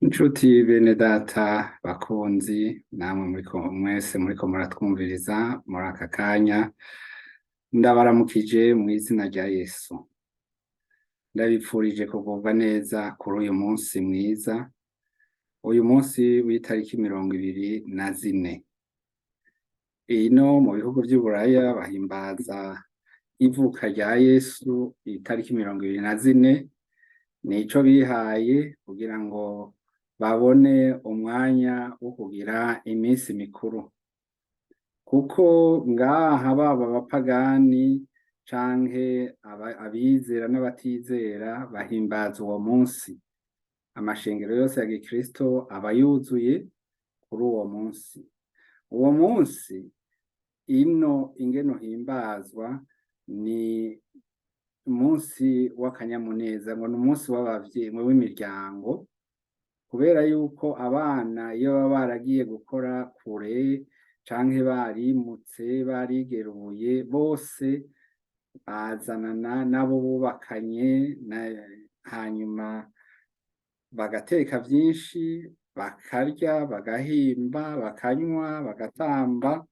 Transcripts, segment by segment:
Nshuti bene data bakunzi, namwe muriko mwese muriko muratwumviriza muri aka kanya, ndabaramukije mw'izina rya Yesu. Ndabipfurije kugubwa neza kuri uyu munsi mwiza, uyu munsi w'itariki 24. Ino mu bihugu vy'Uburaya bahimbaza ivuka rya Yesu itariki 24, nico bihaye kugira ngo babone umwanya wo kugira iminsi mikuru. Kuko ngaha baba abapagani canke abizera n'abatizera bahimbaza uwo munsi. Amashengero yose ya gikristo aba yuzuye kuri uwo munsi. Uwo munsi ino ingene uhimbazwa ni umunsi w'akanyamuneza, ngo ni umunsi w'abavyeyi w'imiryango, kubera yuko abana iyo baba baragiye gukora kure canke barimutse barigeruye, bose bazanana n'abo bubakanye, hanyuma bagateka vyinshi, bakarya, bagahimba, bakanywa, bagatamba,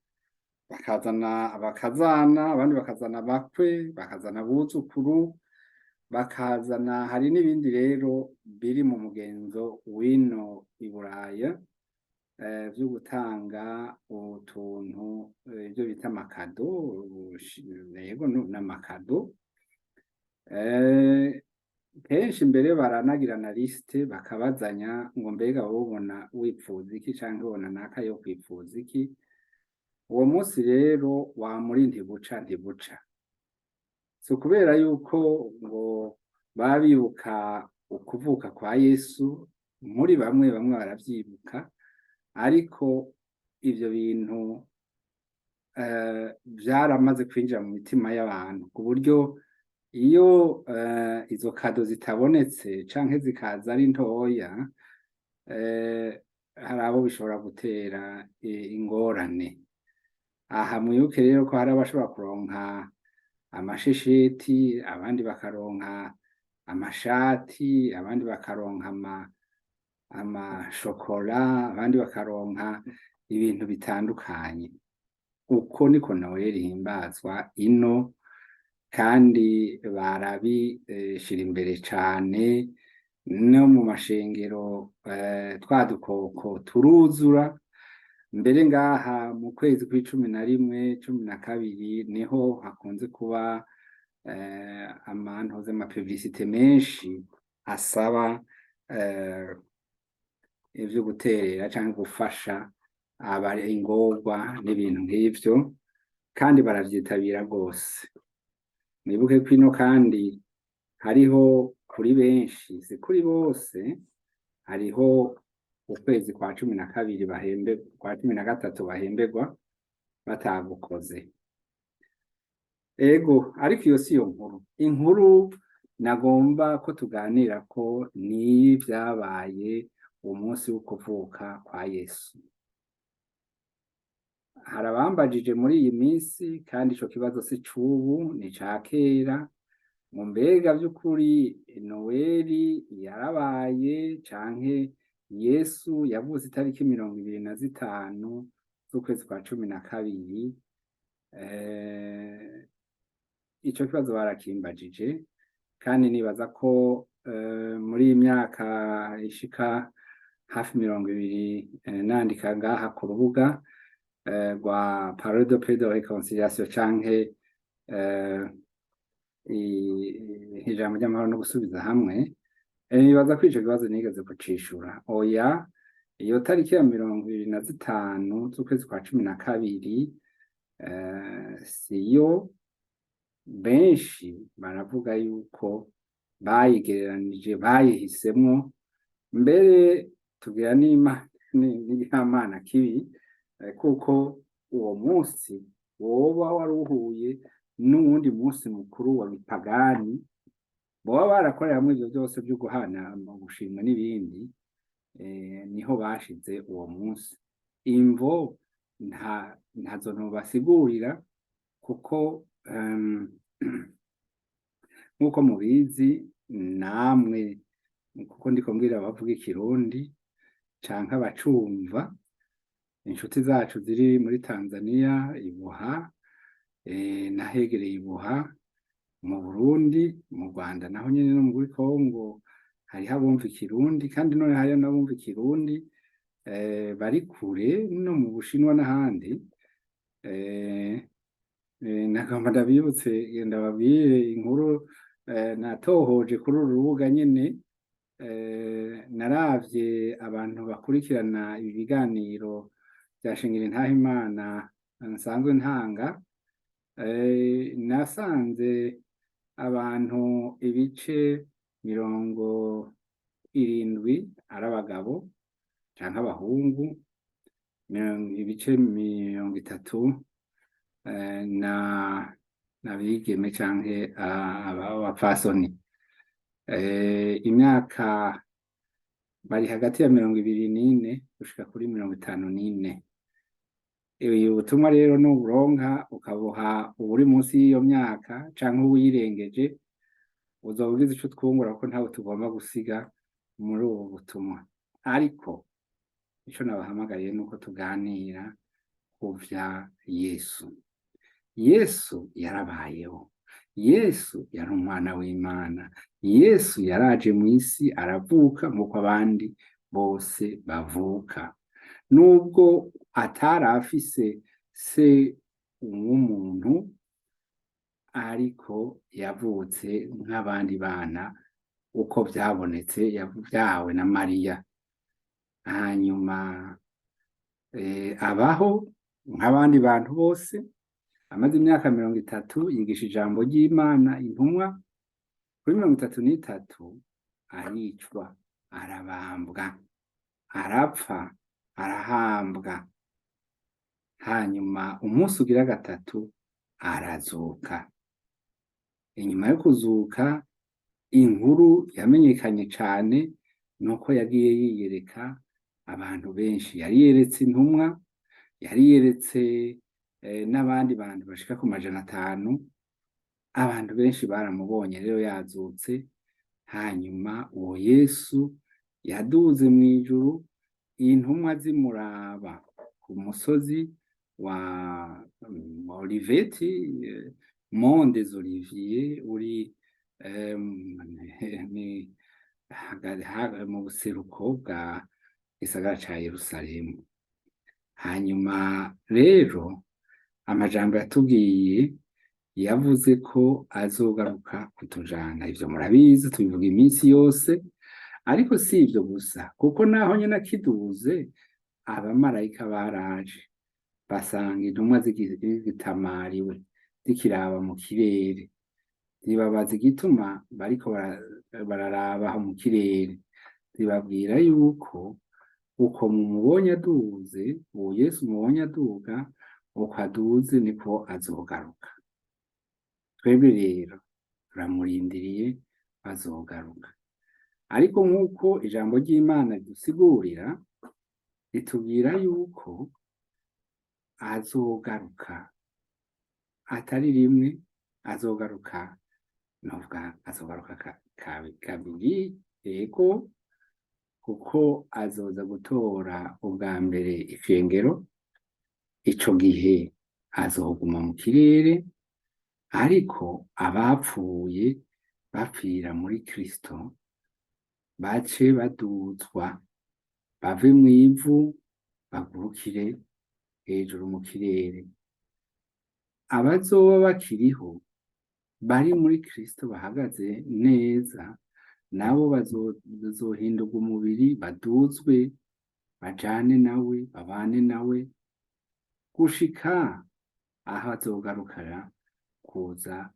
bakazana abakazana, abandi bakazana abakwe, bakazana abuzukuru, bakazana. Hari n'ibindi rero biri mu mugenzo w'ino i Buraya vyo gutanga utuntu, ivyo bita ama cadeaux, yego n'ama cadeaux. Kenshi mbere baranagira na liste, bakabazanya ngo: "Mbega wowe ubona wipfuza iki?" canke: "Ubona naka yo kwipfuza iki?" Uwo munsi rero wamuri ntibuca ntibuca. Si ukubera yuko ngo baba bibuka ukuvuka kwa Yesu, muri bamwe bamwe baravyibuka, ariko ivyo bintu vyaramaze kwinjira mu mitima y'abantu, ku buryo iyo izo cadeaux zitabonetse canke zikaza ari ntoya, hari abo bishobora gutera ingorane. Aha mwibuke rero ko hari abashobora kuronka amashesheti, abandi bakaronka amashati, abandi bakaronka amashokora, abandi bakaronka ibintu bitandukanye. Uko niko Noel ihimbazwa ino, kandi barabishira imbere cane. No mu mashengero twa dukoko turuzura. Mbere ngaha mu kwezi kw'11, 12 niho hakunze kuba amantuze ama publicité menshi asaba ivyo guterera canke gufasha abari ingorwa n'ibintu nk'ivyo, kandi baravyitabira rwose. Mwibuke ko ino kandi hariho kuri benshi, si kuri bose, hariho ukwezi kwa 12 bahembe, kwa 13 bahemberwa batagukoze. Ego, ariko iyo si yo nkuru. Inkuru nagomba ko tuganira ko ni vyabaye uwo munsi wo kuvuka kwa Yesu. Hari abambajije muri iyi minsi, kandi ico kibazo si cubu, ni ca kera, ngo: "Mbega vy'ukuri Noweli yarabaye, canke Yesu yavutse itariki 25 z'ukwezi kwa 12?" Ico kibazo barakimbajije, kandi nibaza ko muri iyi myaka ishika hafi 20 nandika ngaha ku rubuga rwa Parole de Paix de Réconciliation canke ijambo ry'amahoro no gusubiza hamwe, nibaza ko ico kibazo nigeze kucishura. Oya, iyo tariki ya 25 z'ukwezi kwa 12 siyo. Benshi baravuga yuko bayigereranije, bayihisemwo. Mbere tugira n'igihamana kibi, kuko uwo munsi woba wari uhuye n'uwundi munsi mukuru wa gipagani boba barakoreramwo ivyo vyose vyo guhana gushimwa n'ibindi, niho bashize uwo munsi. Imvo nta ntazo nobasigurira, kuko nk'uko mubizi namwe, kuko ndiko mbwira abavuga ikirundi. Canke abacumva, inshuti zacu ziri muri Tanzania, Ibuha, n'ahegereye Ibuha, mu Burundi, mu Rwanda naho nyene, no muri Congo hariho abumva ikirundi, kandi none hariho n'abumva ikirundi bari kure, no mu Bushinwa n'ahandi. Nagomba ndabibutse, ndababwire inkuru natohoje kuri uru rubuga nyene. Naravye abantu bakurikirana ibi biganiro vya Shingira Intahe Imana nsanzwe ntanga, nasanze abantu 70% ari abagabo canke abahungu, 30% na n'abigeme canke abapfasoni. Imyaka bari hagati ya 24 gushika kuri 54. Ubu butumwa rero nuburonka ukabuha uwuri munsi y'iyo myaka canke uwuyirengeje, uzoba ugize ico twungura, kuko ntawe tugomba gusiga muri ubu butumwa. Ariko ico nabahamagariye nuko tuganira ku vya Yesu. Yesu yarabayeho, Yesu yari umwana w'Imana, Yesu yaraje mw'isi, aravuka nk'uko abandi bose bavuka. Nubwo atari afise se w'umuntu, ariko yavutse nk'abandi bana uko vyabonetse, yavyawe na Mariya. Hanyuma abaho nk'abandi bantu bose. Amaze imyaka 30 yigisha ijambo ry'Imana intumwa. Kuri 33 aricwa, arabambwa, arapfa, arahambwa. Hanyuma umunsi ugira gatatu arazuka. Inyuma yo kuzuka, inkuru yamenyekanye cane nuko yagiye yiyereka abantu benshi. Yariyeretse intumwa, yariyeretse n'abandi bantu bashika ku 500. Abantu benshi baramubonye rero yazutse. Hanyuma uwo Yesu yaduze mw'ijuru, intumwa zimuraba ku musozi wa Oliveti, Mont des Oliviers, uri ni mu buseruko bwa gisagara ca Yerusalemu. Hanyuma rero amajambo yatubwiye, yavuze ko azogaruka kutujana. Ivyo murabizi, tubivuga iminsi yose. Ariko si ivyo gusa, kuko naho nyene akiduze, abamarayika baraje basanga intumwa zigitamariwe, zikiraba mu kirere. Zibabaza igituma bariko bararaba aho mu kirere. Zibabwira yuko uko mumubonye aduze, uwo Yesu mubonye aduga, uko aduze niko azogaruka. Twebwe rero turamurindiriye, azogaruka. Ariko nk'uko ijambo ry'Imana ridusigurira, ritubwira yuko azogaruka atari rimwe, azogaruka, novuga azogaruka kabiri. Yego, kuko azoza gutora ubwa mbere ishengero. Ico gihe azoguma mu kirere, ariko abapfuye bapfira muri Kristo bace baduzwa, bave mw'ivu bagurukire hejuru mu kirere. Abazoba bakiriho bari muri Kristo bahagaze neza, nabo bazohindurwa umubiri, baduzwe, bajane nawe, babane nawe gushika aho azogarukira kuza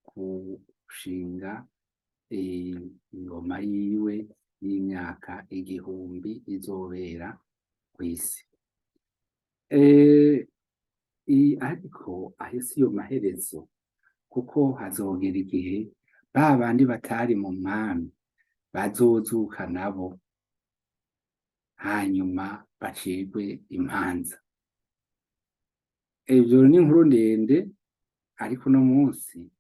gushinga ingoma yiwe y'imyaka 1000 izobera kw'isi. Ariko ayo siyo maherezo, kuko hazogera igihe ba bandi batari mu mwami bazozuka nabo, hanyuma bacirwe imanza. Ivyo ni inkuru ndende, ariko uno munsi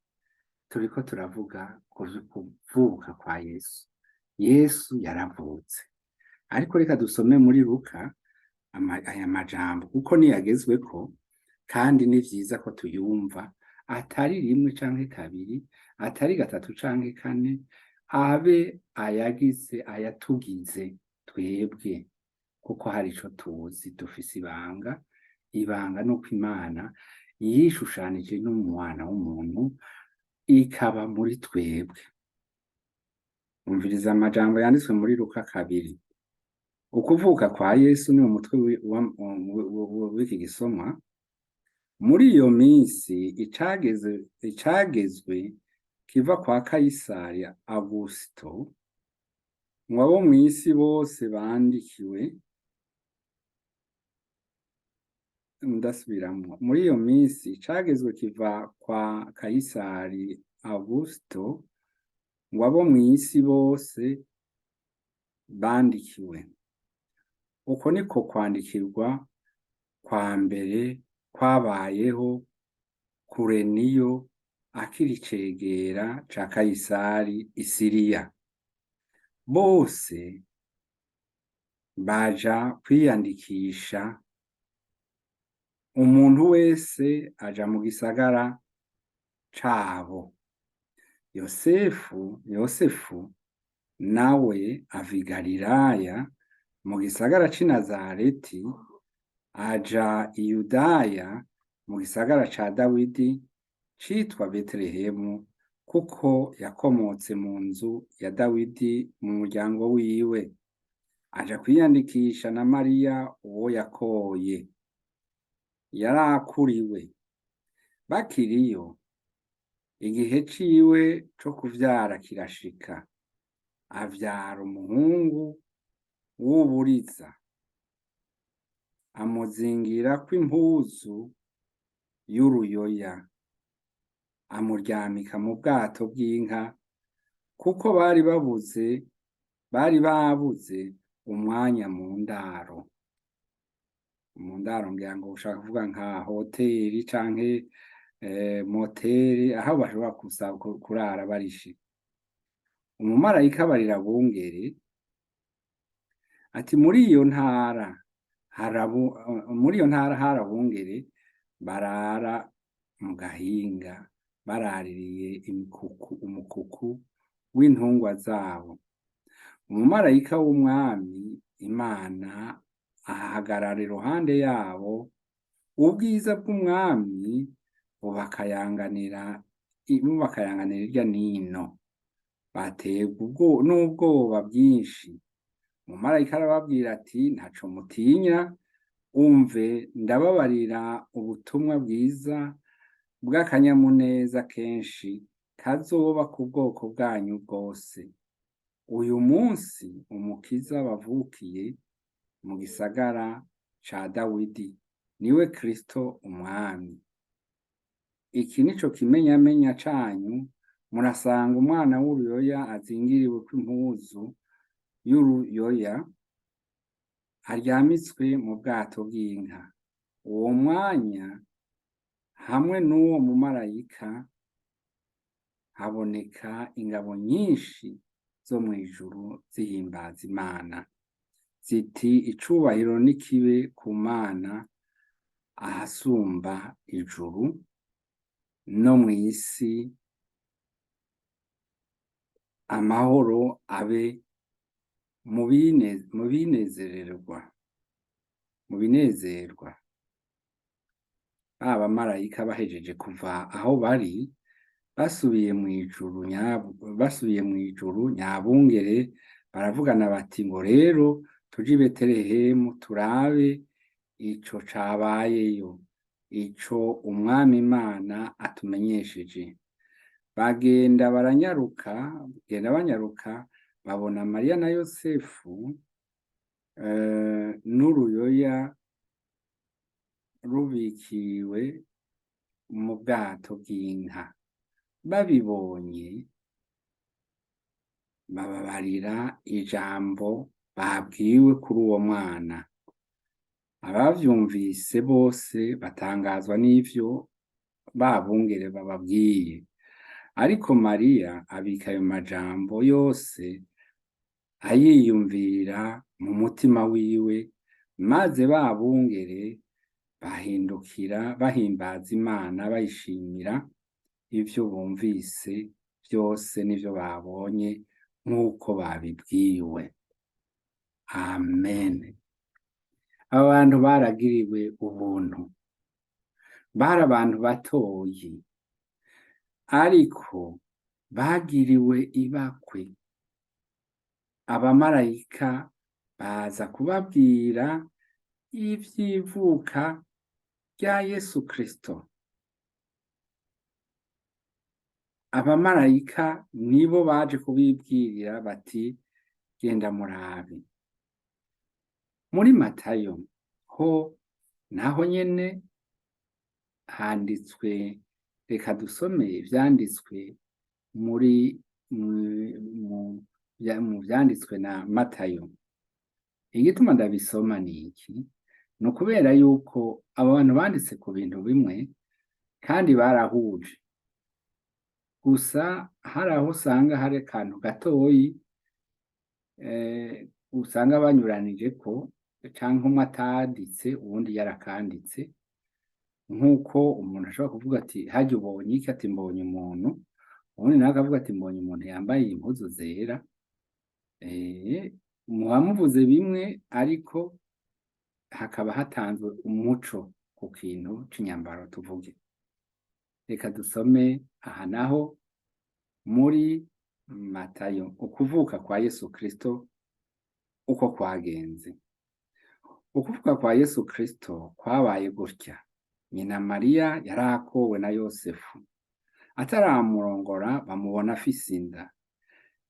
turiko turavuga ku kuvuka kwa Yesu. Yesu yaravutse. Ariko reka dusome muri Luka aya majambo, kuko niyagezweko, kandi ni vyiza ko tuyumva, atari rimwe canke kabiri, atari gatatu canke kane, abe ayagize ayatugize twebwe, kuko hari ico tuzi, dufise ibanga. Ibanga nuko Imana yishushanije n'umwana w'umuntu ikaba muri twebwe. Umviriza amajambo yanditswe muri Luka 2. Ukuvuka kwa Yesu ni umutwe w'iki gisomwa. Muri iyo minsi icagezwe kiva kwa Kayisari Augusto, ngo abo mw'isi bose bandikiwe. Ndasubiramwo. Muri iyo minsi icagezwe kiva kwa Kayisari Augusto, ngo abo mw'isi bose bandikiwe. Uko niko kwandikirwa kwa mbere kwabayeho Kureniyo akiri icegera ca Kayisari i Siriya. Bose baja kwiyandikisha, umuntu wese aja mu gisagara cabo. Yosefu nawe ava i Galilaya mu gisagara c'i Nazareti, aja i Yudaya mu gisagara ca Dawidi citwa Betelehemu, kuko yakomotse mu nzu ya Dawidi mu muryango wiwe, aja kwiyandikisha na Mariya uwo yakoye, yarakuriwe. Bakiriyo, igihe ciwe co kuvyara kirashika, avyara umuhungu w'uburiza, amuzingirako impuzu y'uruyoya, amuryamika mu bwato bw'inka, kuko bari babuze umwanya mu ndaro. Mu ndaro ngira ngo ushaka kuvuga nka hoteli canke moteri, aho bashobora kurara barishe. Umumarayika abarira abungere ati: Muri iyo ntara hari abungere barara mu gahinga, baraririye umukuku w'intungwa zabo. Umumarayika w'Umwami Imana ahagarara iruhande yabo, ubwiza bw'Umwami bubakayanganira irya nino, baterwa n'ubwoba bwinshi. Umumarayika arababwira ati: Ntaco mutinya, umve ndababarira ubutumwa bwiza bw'akanyamuneza kenshi kazoba ku bwoko bwanyu bwose. Uyu munsi Umukiza bavukiye mu gisagara ca Dawidi, niwe Kristo Umwami. Iki nico kimenyamenya canyu: murasanga umwana w'uruyoya azingiriwe kw'impuzu y'uruyoya, aryamitswe mu bwato bw'inka. Uwo mwanya hamwe n'uwo mumarayika haboneka ingabo nyinshi zo mw'ijuru zihimbaza Imana, ziti: Icubahiro nikibe ku Mana ahasumba ijuru, no mw'isi amahoro abe mu binezerwa. Ba bamarayika bahejeje kuva aho bari, basubiye mw'ijuru nyabungere baravugana bati: Ngo rero tuje i Betelehemu turabe ico cabayeyo, ico Umwami Imana atumenyesheje. Bagenda banyaruka, babona Mariya na Yosefu n'uruyoya rubikiwe mu bwato bw'inka. Babibonye bababarira ijambo babwiwe kuri uwo mwana. Abavyumvise bose batangazwa n'ivyo babungere bababwiye. Ariko Mariya abika ayo majambo yose, Ayiyumvira mu mutima wiwe, maze ba bungere bahindukira bahimbaza Imana bayishimira ivyo bumvise vyose n'ivyo babonye nk'uko babibwiwe. Amen. Aba bantu baragiriwe ubuntu, bari abantu batoyi, ariko bagiriwe ibakwe. Abamarayika baza kubabwira ivy'ivuka rya Yesu Kristo. Abamarayika nibo baje kubibwirira bati genda murabe. Muri Matayo ho naho nyene handitswe, reka dusome ivyanditswe muri mu vyanditswe na Matayo. Igituma ndabisoma ni iki? Ni ukubera yuko abo bantu banditse ku bintu bimwe kandi barahuje. Gusa hari aho usanga hari akantu gatoyi usanga banyuranijeko, canke umwe atanditse uwundi yarakanditse, nk'uko umuntu ashobora kuvuga ati harya ubonye iki? Ati mbonye umuntu, uwundi nawe akavuga ati mbonye umuntu yambaye impuzu zera. Muba muvuze bimwe, ariko hakaba hatanzwe umuco ku kintu c'inyambaro tuvuge. Reka dusome aha naho muri Matayo ukuvuka kwa Yesu Kristo uko kwagenze. Ukuvuka kwa Yesu Kristo kwabaye gutya: nyina Mariya yarakowe na Yosefu, ataramurongora bamubona afise inda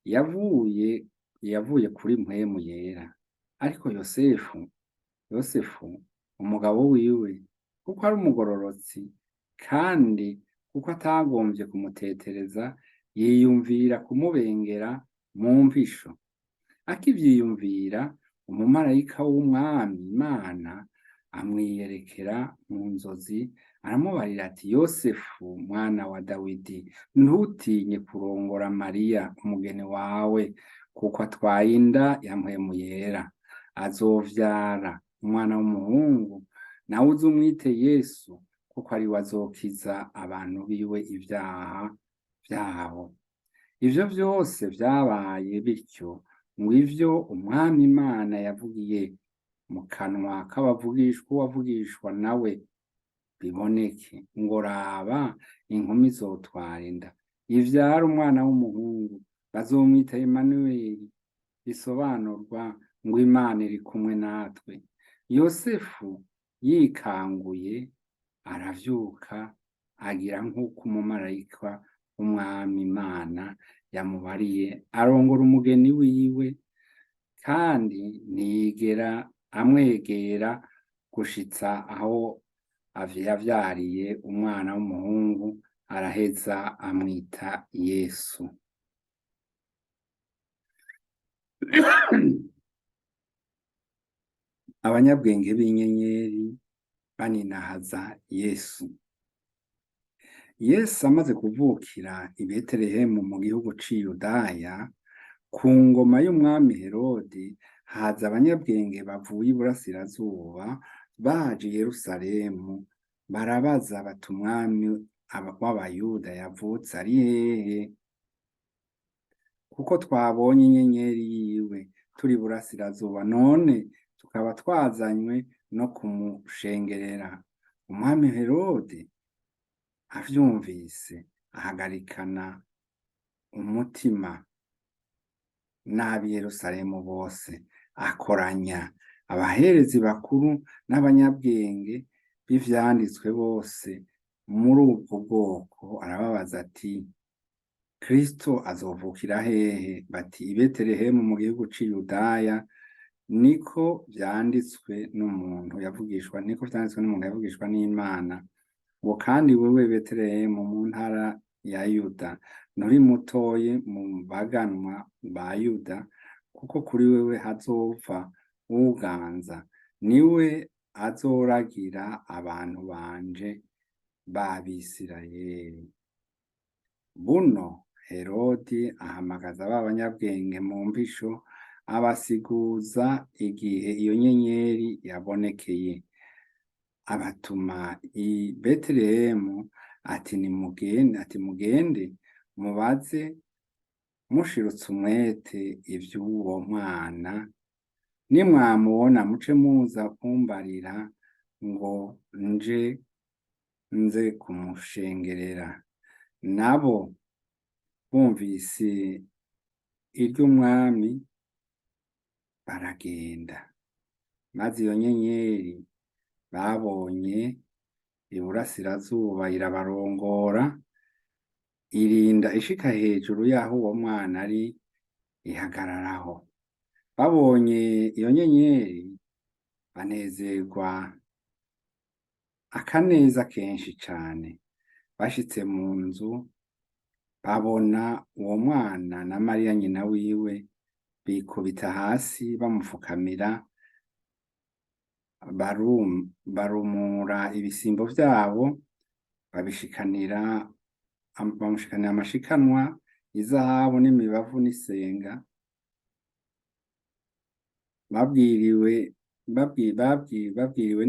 yavuye kuri Mpwemu Yera. Ariko Yosefu umugabo wiwe, kuko ari umugororotsi kandi kuko atagomvye kumutetereza, yiyumvira kumubengera mu mpisho. Akivyiyumvira, umumarayika w'Umwami Imana amwiyerekera mu nzozi, aramubarira ati Yosefu mwana wa Dawidi, ntutinye kurongora Mariya umugeni wawe, kuko atwaye inda ya Mpwemu Yera. Azovyara umwana w'umuhungu, nawe uzumwite Yesu, kuko ari we azokiza abantu biwe ivyaha vyabo. Ivyo vyose vyabaye bityo ngo ivyo Umwami Imana yavugiye mu kanwa k'abavugishwa uwavugishwa nawe biboneke, ngo raba inkumi izotwara inda ivyara umwana w'umuhungu, bazomwita Emanuweli, bisobanurwa ngo Imana iri kumwe natwe. Yosefu yikanguye aravyuka, agira nk'uko umumarayika w'Umwami Imana yamubariye, arongora umugeni wiwe, kandi ntiyigera amwegera gushitsa aho yavyariye umwana w'umuhungu, araheza amwita Yesu. Abanyabwenge b'inyenyeri baninahaza Yesu. Yesu amaze kuvukira i Betelehemu mu gihugu c'i Yudaya, ku ngoma y'umwami Herodi, haza abanyabwenge bavuye iburasirazuba baje i Yerusalemu, barabaza bati umwami w'Abayuda yavutse ari hehe? Kuko twabonye inyenyeri yiwe turi iburasirazuba, none tukaba twazanywe no kumushengerera. Umwami Herodi avyumvise ahagarikana umutima n'ab'i Yerusalemu bose, akoranya abaherezi bakuru n'abanyabwenge b'ivyanditswe bose muri ubwo bwoko, arababaza ati Kristo azovukira hehe? Bati i Betelehemu mu gihugu c'i Yudaya, niko vyanditswe n'umuntu yavugishwa, niko vyanditswe n'umuntu yavugishwa n'Imana, ngo kandi wewe Betelehemu mu ntara ya Yuda nturi mutoyi mu baganwa ba Yuda, kuko kuri wewe hazova uganza, niwe azoragira abantu banje b'Abisirayeli. Buno Herodi ahamagaza ba banyabwenge mu mpisho, Abasiguza igihe iyo nyenyeri yabonekeye, abatuma i Betelehemu ati: "Nimugende", ati: "Mugende mubaze mushirutse umwete ivy'uwo mwana. Nimwamubona, muce muza kumbarira ngo nje nze kumushengerera." Nabo bumvise iry'umwami baragenda. Maze iyo nyenyeri babonye iburasirazuba irabarongora, irinda ishika hejuru y'aho uwo mwana ari, ihagararaho. Babonye iyo nyenyeri, banezerwa akaneza kenshi cane. Bashitse mu nzu, babona uwo mwana na Mariya nyina wiwe, bikubita hasi bamupfukamira, barumura ibisimbo vyabo, babishikanira, bamushikanira amashikanwa, izahabu n'imibavu n'isenga. Babwiriwe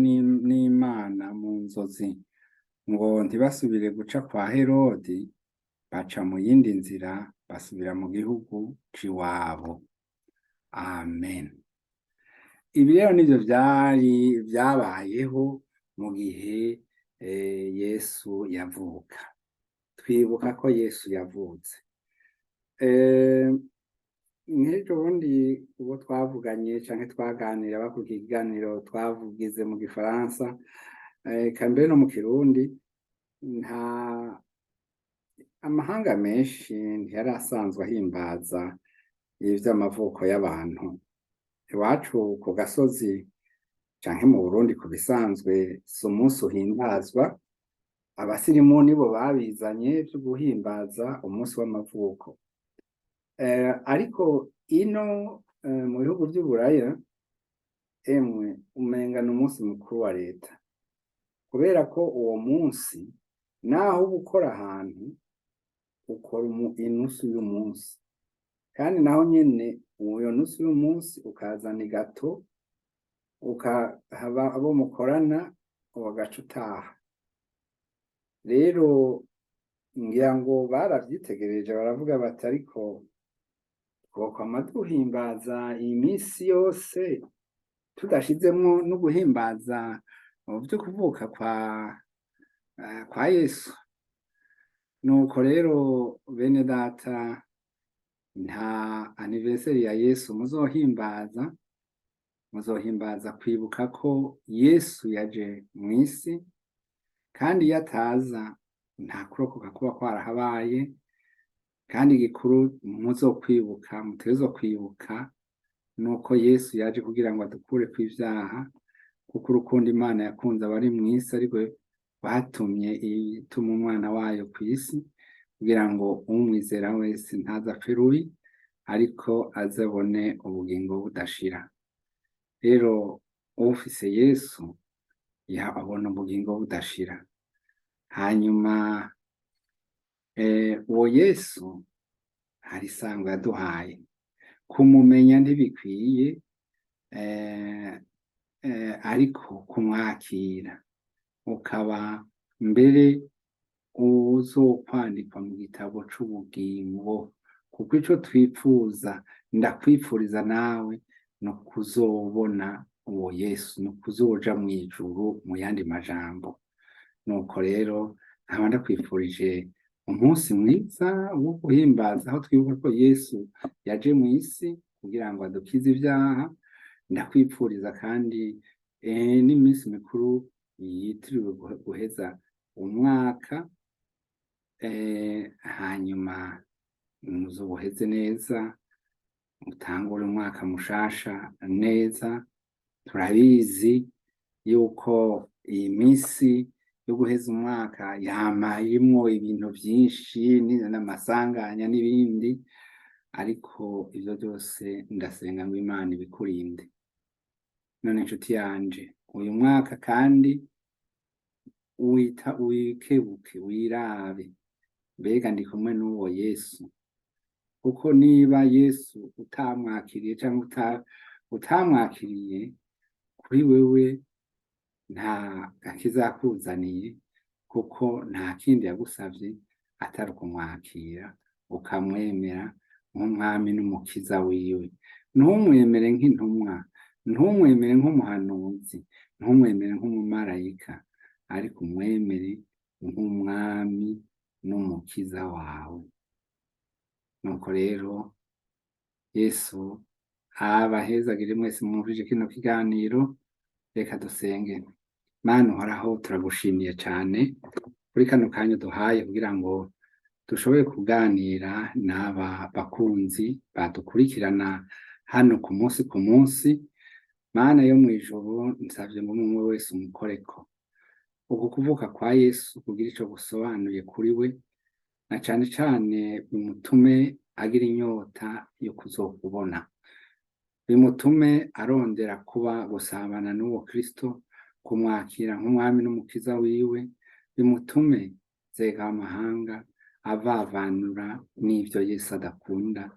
n'Imana mu nzozi ngo ntibasubire guca kwa Herodi, baca mu yindi nzira, basubira mu gihugu c'iwabo. Amen. Ibi rero nivyo vyari vyabayeho mu gihe Yesu yavuka. Twibuka ko Yesu yavutse. Nk'ejo bundi ubwo twavuganye canke twaganira, bakurikiye ikiganiro twavugize mu gifaransa, eka mbere no mu kirundi, nta amahanga menshi ntiyari asanzwe ahimbaza ivy'amavuko y'abantu. Iwacu ku gasozi canke mu Burundi, ku bisanzwe si umunsi uhimbazwa. Abasirimu nibo babizanye vyo guhimbaza umunsi w'amavuko. Ariko ino mu bihugu vy'Uburaya, emwe, umenga ni umunsi mukuru wa leta, kubera ko uwo munsi naho uba ukora ahantu, ukora inusu y'umunsi, kandi naho nyene iyo nusu y'umunsi ukazana igâteau, ukahaba abo mukorana, ugaca utaha. Rero ngira ngo baravyitegereje, baravuga bati: "Ariko twokwama duhimbaza iyi minsi yose tudashizemwo no guhimbaza vyo kuvuka kwa Yesu." Nuko rero, bene data, nta anniversaire ya Yesu muzohimbaza. Muzohimbaza kwibuka ko Yesu yaje mw'isi, kandi iyo ataza nta kurokoka kuba kwarahabaye. Kandi igikuru muzokwibuka, mutegerezwa kwibuka, nuko Yesu yaje kugira ngo adukure kw'ivyaha, kuko urukundo Imana yakunze abari mw'isi ariko batumye ituma umwana wayo kw'isi, kugira ngo umwizera wese ntazapfe rubi, ariko azabone ubugingo budashira. Rero ufise Yesu abona ubugingo budashira. Hanyuma uwo Yesu hari isango yaduhaye. Kumumenya ntibikwiye, ariko kumwakira ukaba mbere uzokwandikwa mu gitabo c'ubugingo, kuko ico twipfuza, ndakwipfuriza nawe, no kuzobona uwo Yesu, no kuzoja mw'ijuru mu yandi majambo. Nuko rero nkaba ndakwifurije umunsi mwiza wo guhimbaza aho twibuka ko Yesu yaje mw'isi kugira ngo adukize ivyaha. Ndakwipfuriza kandi n'iminsi mikuru yitiriwe guheza umwaka, hanyuma muzobuheze neza, mutangure umwaka mushasha neza. Turabizi yuko iyi minsi yo guheza umwaka yama irimwo ibintu vyinshi n'amasanganya n'ibindi, ariko ivyo vyose ndasenga ngo Imana ibikurinde. None inshuti yanje, uyu mwaka kandi wita wikebuke, wirabe: mbega ndi kumwe n'uwo Yesu? Kuko niba Yesu utamwakiriye cyangwa utamwakiriye, kuri wewe nta gakiza yakuzaniye, kuko nta kindi yagusavye atari ukumwakira, ukamwemera nk'umwami n'umukiza wiwe. Ntumwemere nk'intumwa, ntumwemere nk'umuhanuzi, ntumwemere nk'umumarayika, ariko umwemere nk'umwami n'umukiza wawe. Nuko rero Yesu abahezagire mwese mwumvise kino kiganiro. Reka dusenge. Mana Uhoraho, turagushimiye cane kuri kano kanya duhaye kugira ngo dushobore kuganira n'aba bakunzi badukurikirana hano ku munsi ku munsi. Mana yo mw'ijuru, nsavye ngo umwe wese umukoreko uku kuvuka kwa Yesu kugira ico gusobanuye kuri we, na cane cane bimutume agira inyota yo kuzokubona, bimutume arondera kuba gusabana n'uwo Kristo, kumwakira nk'umwami n'umukiza wiwe, bimutume zega amahanga avavanura n'ivyo Yesu adakunda,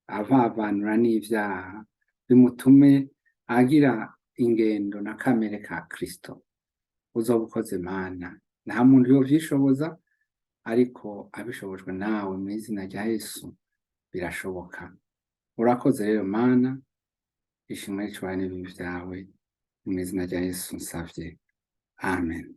avavanura n'ivyaha, bimutume agira ingendo na kamere ka Kristo. Uzoba ukoze, Mana. Nta muntu yovyishoboza, ariko abishobojwe nawe mu izina rya Yesu birashoboka. Urakoze rero, Mana. Ishimwe n'icubahiro n'ibibi vyawe. Mu izina rya Yesu nsavye, amen.